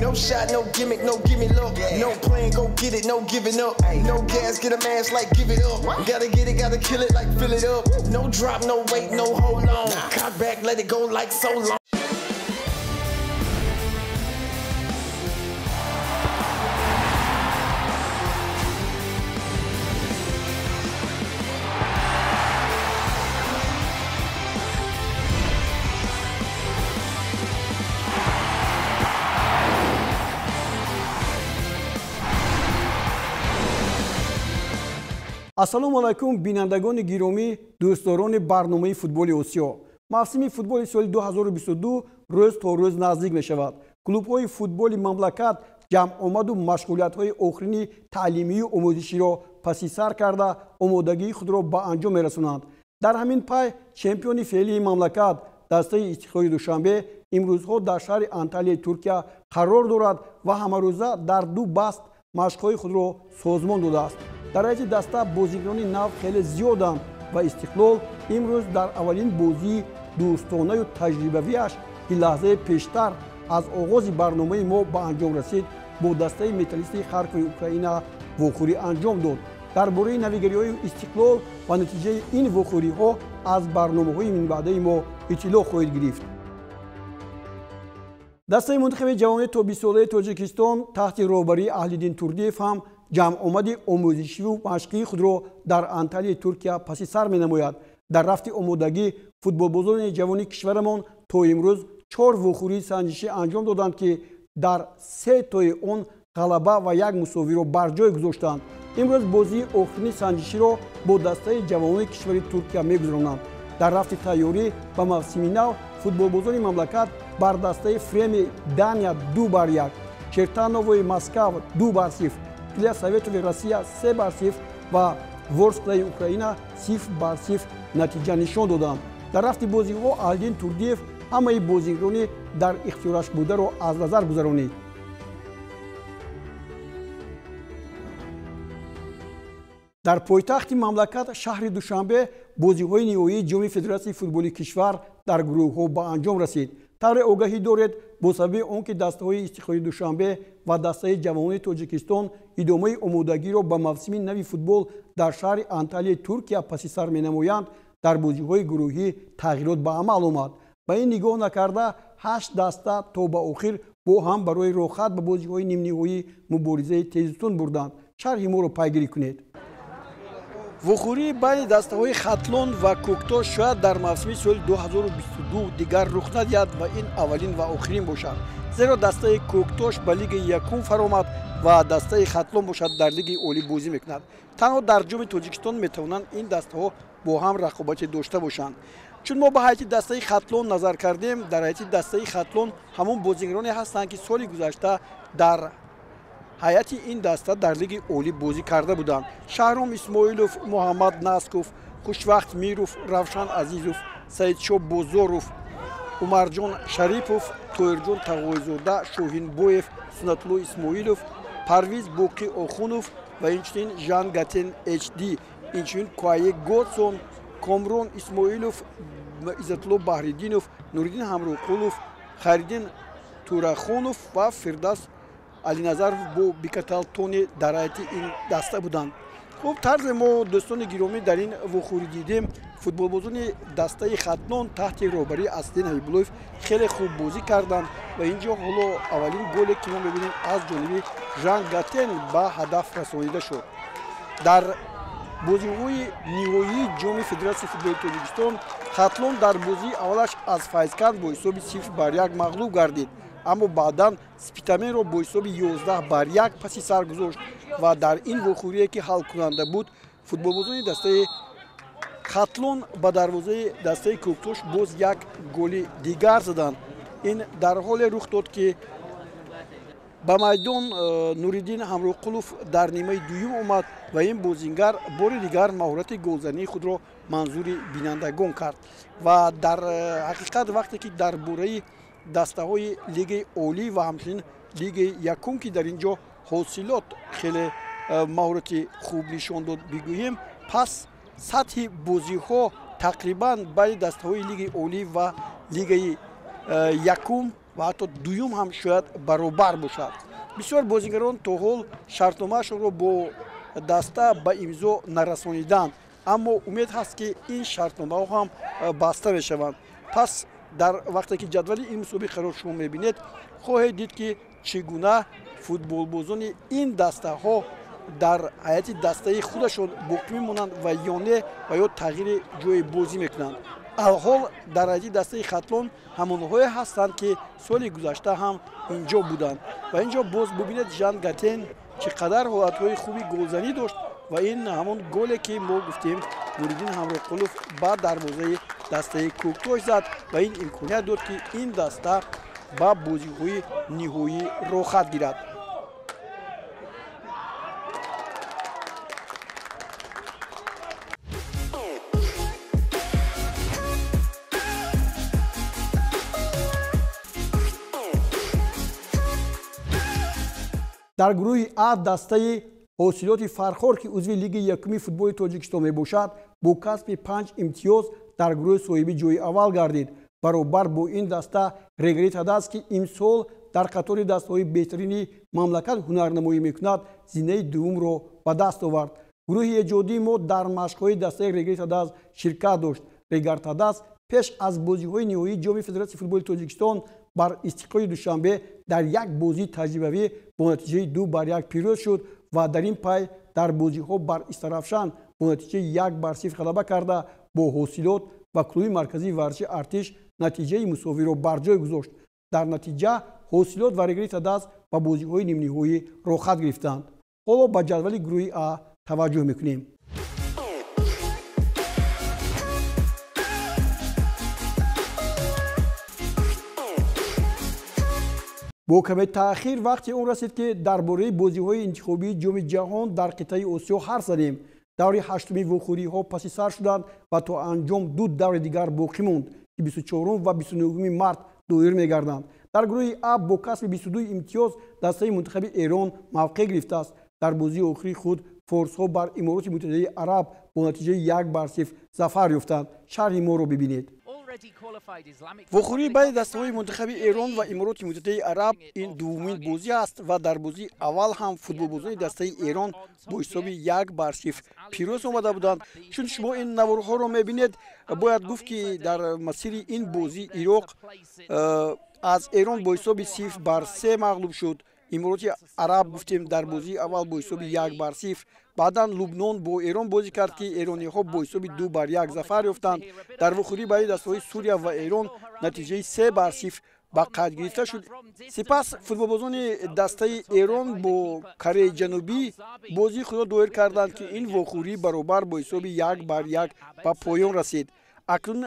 No shot, no gimmick, no gimme look. No plan, go get it, no giving up. No gas, get a mask like give it up. Gotta get it, gotta kill it like fill it up. No drop, no wait, no hold on. Cock back, let it go like so long. Ассалому алайкум, бинандагони гиромӣ, дӯстдорони барномаи футболи Осиё. Мавсими футболи соли 2022 рӯз то рӯз наздик мешавад. Клубҳои футболи мамлакат ҷамъомаду машғулиятҳои охирини таълимию омӯзиширо паси сар карда, омодагии худро ба анҷом мерасонанд. Дар ҳамин пай чемпиони феълии мамлакат, дастаи Истиқлоли Душанбе, имрӯзҳо дар шаҳри Анталияи Туркия қарор дорад ва ҳамарӯза дар ду баст машқҳои худро созмон додааст. Дар ҳайати даста бозигарони нав хеле зиёданд ва Истиқлол имрӯз дар аввалин бозии дӯстонаю таҷрибавиаш, ки лаҳзаи пештар аз оғози барномаи мо ба анҷом расид, бо дастаи Металлисти Харкови Украина вохӯрӣ анҷом дод. Дар бораи навигариҳои Истиқлол ва натиҷаи ин вохӯриҳо аз барномаҳои минбаъдаи мо иттилоъ хоҳед гирифт. Дастаи мунтахаби ҷавони то бистсолаи Тоҷикистон таҳти роҳбарии Аҳлиддин Турдиев ҳам ҷамъомади омӯзишиву машқии худро дар Анталияи Туркия паси сар менамояд. Дар рафти омодагӣ футболбозони ҷавони кишварамон то имрӯз 4 вохӯрии санҷишӣ анҷом доданд, ки дар 3 тои он ғалаба ва як мусовиро бар ҷой гузоштанд. Имрӯз бозии охирини санҷиширо бо дастаи ҷавонони кишвари Туркия мегузаронанд. Дар рафти тайёрӣ ба мавсими нав футболбозони мамлакат бар дастаи Фреми Дания 2-1, Чертановои Москав 2-0, Крылья Советови Россия 3-0 ва Ворсклаи Украина 0-0 натиҷа нишон доданд. Дар рафти бозиҳо Аҳлиддин Турдиев ҳамаи бозигарони дар ихтиёраш бударо аз назар гузаронид. Дар пойтахти мамлакат, шаҳри Душанбе, бозиҳои ниҳоии ҷоми Федератсияи футболи кишвар дар гурӯҳҳо ба анҷом расид. Тавре огаҳӣ доред, бо сабаби он ки дастаҳои Истиқлоли Душанбе ва дастаи ҷавонони Тоҷикистон идомаи омодагиро ба мавсими нави футбол дар шаҳри Анталияи Туркия паси сар менамоянд, дар бозиҳои гурӯҳӣ тағйирот ба амал омад. Ба ин нигоҳ накарда, 8 даста то ба охир бо ҳам барои роҳхат ба бозиҳои нимниҳоӣ муборизаи тезутун бурданд. Шарҳи моро пайгирӣ кунед. Вохӯрии байни дастаҳои Хатлон ва Кӯктош шояд дар мавсими соли 2022 дигар рух надиҳад ва ин аввалин ва охирин бошад, зеро дастаи Кӯктош ба лигаи якум фаромад ва дастаи Хатлон бошад дар лигаи олӣ бозӣ мекунад. Танҳо дар ҷоми Тоҷикистон метавонанд ин дастаҳо бо ҳам рақобате дошта бошанд. Чун мо ба ҳайати дастаи Хатлон назар кардем, дар ҳайати дастаи Хатлон ҳамон бозигароне ҳастанд, ки соли гузашта дар ҳайати ин даста дар лиги олӣ бозӣ карда буданд. Шаҳром Исмоилов, Муҳаммад Насков, Хушвахт Миров, Равшан Азизов, Саидшо Бозоров, Умарҷон Шарипов, Тоирҷон Тағоизода, Шоҳинбоев, Сунатулло Исмоилов, Парвиз Боқӣ Охунов ва инчунин Жан Гатен HD, инчунин Куае Годсон, Комрон Исмоилов, Иззатулло Баҳриддинов, Нуриддин Ҳамроқулов, Хайриддин Турахонов ва Фирдавс Алиназаров бо Бикатал Тони дар ҳайати ин даста буданд. Хуб, тарзе мо, дӯстони гиромӣ, дар ин вохӯрӣ дидем, футболбозони дастаи Хатлон таҳти роҳбарии Аслиддин Ҳабибуллоев хеле хуб бозӣ карданд ва ин ҷо ҳоло аввалин голе, ки мо мебинем, аз ҷониби Жан Гатен ба ҳадаф расонида шуд. Дар бозиҳои ниҳоии ҷоми Федератсияи футболи Тоҷикистон Хатлон дар бозии аввалаш аз Файзканд бо ҳисоби 0-1 мағлуб гардид, аммо баъдан Спитаменро бо ҳисоби 11-1 паси сар гузошт ва дар ин вохӯрие, ки ҳалкунанда буд, футболбозони дастаи Хатлон ба дарвозаи дастаи Кӯктош боз як голи дигар заданд. Ин дар ҳоле рух дод, ки ба майдон Нуриддин Ҳамроқулов дар нимаи дуюм омад ва ин бозингар бори дигар маҳорати голзании худро манзури бинандагон кард. Ва дар ҳақиқат вақте ки дар бораи дастаҳои лигаи олӣ ва ҳамчунин лигаи якум, ки дар ин ҷо ҳосилот хеле маҳорати хуб нишон дод, бигӯем, пас сатҳи бозиҳо тақрибан байни дастаҳои лигаи олӣ ва лигаи якум ва ҳатто дуюм ҳам шояд баробар бошад. Бисёр бозигарон то ҳол шартномаашонро бо даста ба имзо нарасониданд, аммо умед ҳаст, ки ин шартномаҳо ҳам баста мешаванд. Пас дар вақте ки ҷадвали ин мусобиқаро шумо мебинед, хоҳед дид, ки чӣ гуна футболбозони ин дастаҳо дар ҳайати дастаи худашон боқӣ мемонанд ва ё не, ва ё тағйири ҷои бозӣ мекунанд. Алҳол дар ҳайати дастаи Хатлон ҳамонҳое ҳастанд, ки соли гузашта ҳам инҷо буданд. Ва инҷо боз бубинед, Жан Гатен чӣ қадар ҳолатҳои хуби голзанӣ дошт ва ин ҳамон голе, ки мо гуфтем, Нуриддин Ҳамроқулов ба дарвозаи дастаи Кӯктош зад ва ин имконият дод, ки ин даста ба бозиҳои ниҳоӣ роҳхат гирад. Дар гурӯҳи А дастаи Ҳосилоти Фархор, ки узви Лиги якуми футболи Тоҷикистон мебошад, бо касби 5 имтиёз дар гурӯҳи соҳиби ҷои аввал гардид. Баробар бо ин даста Регари Тадаз, ки имсол дар қатори дастаҳои беҳтарини мамлакат ҳунарнамоӣ мекунад, зинаи дуввумро ба даст овард. Гурӯҳи эҷодии мо дар машқҳои дастаи Регари Тадаз ширкат дошт. Регар Тадаз пеш аз бозиҳои ниҳоии Ҷоми Федератсияи футболи Тоҷикистон бар Истиқлоли Душанбе дар як бозии таҷрибавӣ бо натиҷаи 2-1 пирӯз шуд ва дар ин пай дар бозиҳо бар Истаравшан бо натиҷаи 1-0 ғалаба карда, бо Ҳосилот ва клуби марказии варзиши Артиш натиҷаи мусовиро бар ҷой гузошт. Дар натиҷа Ҳосилот ва Регари Тадаз ба бозиҳои нимниҳоӣ роҳхат гирифтанд. Ҳоло ба ҷадвали гурӯҳи А таваҷҷӯҳ мекунем. Бо каме таъхир вақти он расид, ки дар бораи бозиҳои интихобии Ҷоми ҷаҳон дар қитъаи Осиё ҳарф задем. Даври ҳаштуми вохӯриҳо паси сар шуданд ва то анҷом ду даври дигар боқӣ монд, ки 24 ва 29 март доир мегарданд. Дар гурӯҳи А бо касби 22 имтиёз дастаи мунтахаби Эрон мавқеъ гирифтааст. Дар бозии охири худ форсҳо бар Имороти Муттаҳидаи Араб бо натиҷаи 1-0 зафар ёфтанд. Шарҳи моро бибинед. Вохӯрии байни дастаҳои мунтахаби Эрон ва Имороти Муттаҳидаи Араб ин дуввумин бозӣ аст ва дар бозии аввал ҳам футболбозони дастаи Эрон бо ҳисоби 1-0 пирӯз омада буданд. Чун шумо ин наворҳоро мебинед, бояд гуфт, ки дар масири ин бозӣ Ироқ аз Эрон бо ҳисоби 0-3 мағлуб шуд. Имороти Араб, гуфтем, дар бозии аввал бо ҳисоби 1-0. Баъдан Лубнон бо Эрон бозӣ кард, ки эрониҳо бо ҳисоби 2-1 зафар ёфтанд. Дар вохӯрии байни дастаҳои Сурия ва Эрон натиҷаи 3-0 ба қайд гирифта шуд. Сипас футболбозони дастаи Эрон бо Кореяи Ҷанубӣ бозии худро доир карданд, ки ин вохӯрӣ баробар бо ҳисоби 1-1 ба поён расид. Акнун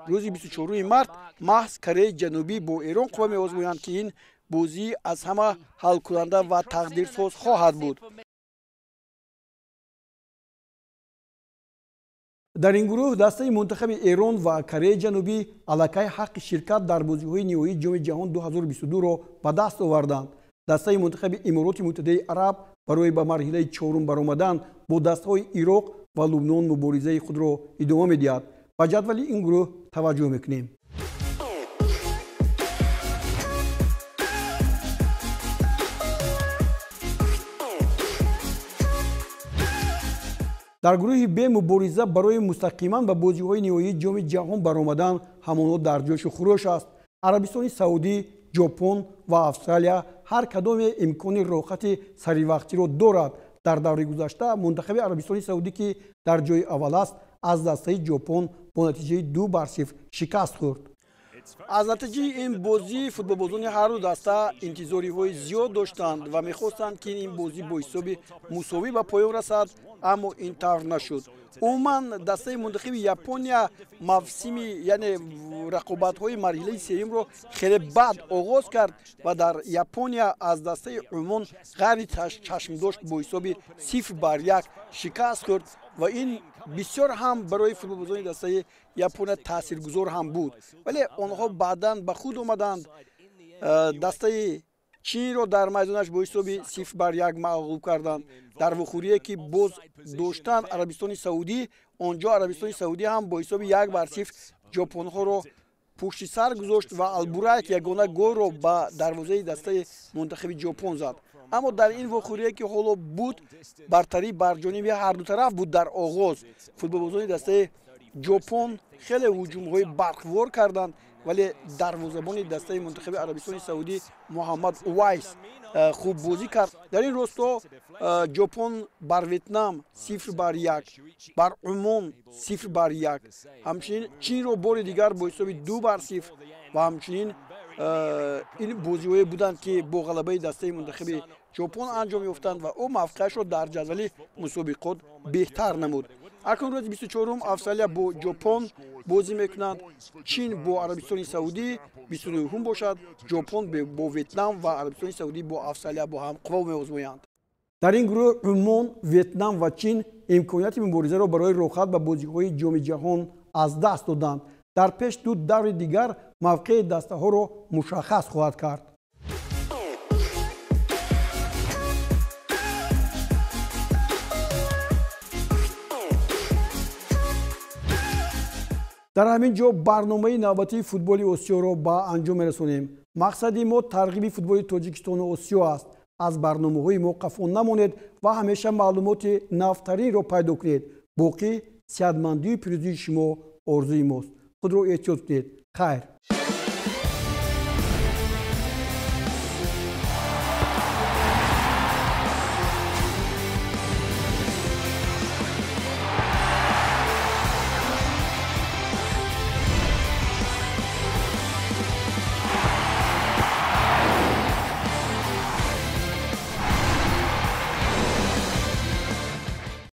рӯзи 24 март маҳз Кореяи Ҷанубӣ бо Эрон қувва меозмоянд, ки ин бозӣ аз ҳама ҳалкунанда ва тақдирсоз хоҳад буд. Дар ин гурӯҳ дастаи мунтахаби Эрон ва Кореяи Ҷанубӣ аллакай ҳаққи ширкат дар бозиҳои ниҳоии Ҷоми ҷаҳон 2022-ро ба даст оварданд. Дастаи мунтахаби Имороти Муттаҳидаи Араб барои ба марҳилаи чорум баромадан бо дастаҳои Ироқ ва Лубнон муборизаи худро идома медиҳад. Ба ҷадвали ин гурӯҳ таваҷҷӯҳ мекунем. Дар гурӯҳи Б мубориза барои мустақиман ба бозиҳои ниҳоии Ҷоми ҷаҳон баромадан ҳамоно дар ҷӯшу хурӯш аст. Арабистони Саудӣ, Ҷопон ва Австралия ҳар кадоме имкони роҳхати саривақтиро дорад. Дар даври гузашта мунтахаби Арабистони Саудӣ, ки дар ҷои аввал аст, аз дастаи Ҷопон бо натиҷаи 2-0 шикаст хӯрд. Аз натиҷаи ин бозӣ футболбозони ҳарду даста интизориҳои зиёд доштанд ва мехостанд, ки ин бозӣ бо ҳисоби мусовӣ ба поён расад, аммо ин тавр нашуд. Умуман дастаи мунтахаби Япония мавсими, яъне рақобатҳои марҳилаи сеюмро хеле бад оғоз кард ва дар Япония аз дастаи Умон ғайри чашмдошт бо ҳисоби 0-1 шикаст хӯрд ва ин бисёр ҳам барои футболбозони дастаи Япония таъсиргузор ҳам буд. Вале онҳо баъдан ба худ омаданд. Дастаи Чинро дар майдонаш бо ҳисоби 0-1 мағлуб карданд. Дар вохӯрие, ки боз доштанд Арабистони Саудӣ, он ҷо Арабистони Саудӣ ҳам бо ҳисоби 1-0 ҷопонҳоро Пушти сар гузошт ва Албурайк ягона голро ба дарвозаи дастаи мунтахаби Ҷопон зад. Аммо дар ин вохӯрие, ки ҳоло буд, бартарӣ бар ҷониби ҳарду тараф буд. Дар оғоз футболбозони дастаи Ҷопон хеле ҳуҷумҳои барқвор карданд, вале дарвозабони дастаи мунтахаби Арабистони Саудӣ Муҳаммад Увайс хуб бозӣ кард. Дар ин росто Ҷопон бар Ветнам 0-1, бар Умон 0-1, ҳамчунин Чинро бори дигар бо ҳисоби 2-0 ва ҳамчунин ин бозиҳое буданд, ки бо ғалабаи дастаи мунтахаби Ҷопон анҷом ёфтанд ва ӯ мавқеашро дар ҷадвали мусобиқот беҳтар намуд. Акнун рӯзи 24-ум Австралия бо Ҷопон бозӣ мекунанд, Чин бо Арабистони Саудӣ, 29-ум бошад Ҷопон бо Ветнам ва Арабистони Саудӣ бо Австралия бо ҳам қувва меозмоянд. Дар ин гурӯҳ Умон, Ветнам ва Чин имконияти муборизаро барои роҳхат ба бозиҳои Ҷоми Ҷаҳон аз даст доданд. Дар пеш ду даври дигар мавқеи дастаҳоро мушаххас хоҳад кард. Дар ҳамин ҷо барномаи навбатии футболи Осиёро ба анҷом мерасонем. Мақсади мо тарғиби футболи Тоҷикистону Осиё аст. Аз барномаҳои мо қафо намонед ва ҳамеша маълумоти навтаринро пайдо кунед. Боқӣ сиҳатмандию пирӯзии шумо орзуи мост. Худро эҳтиёт кунед. Хайр.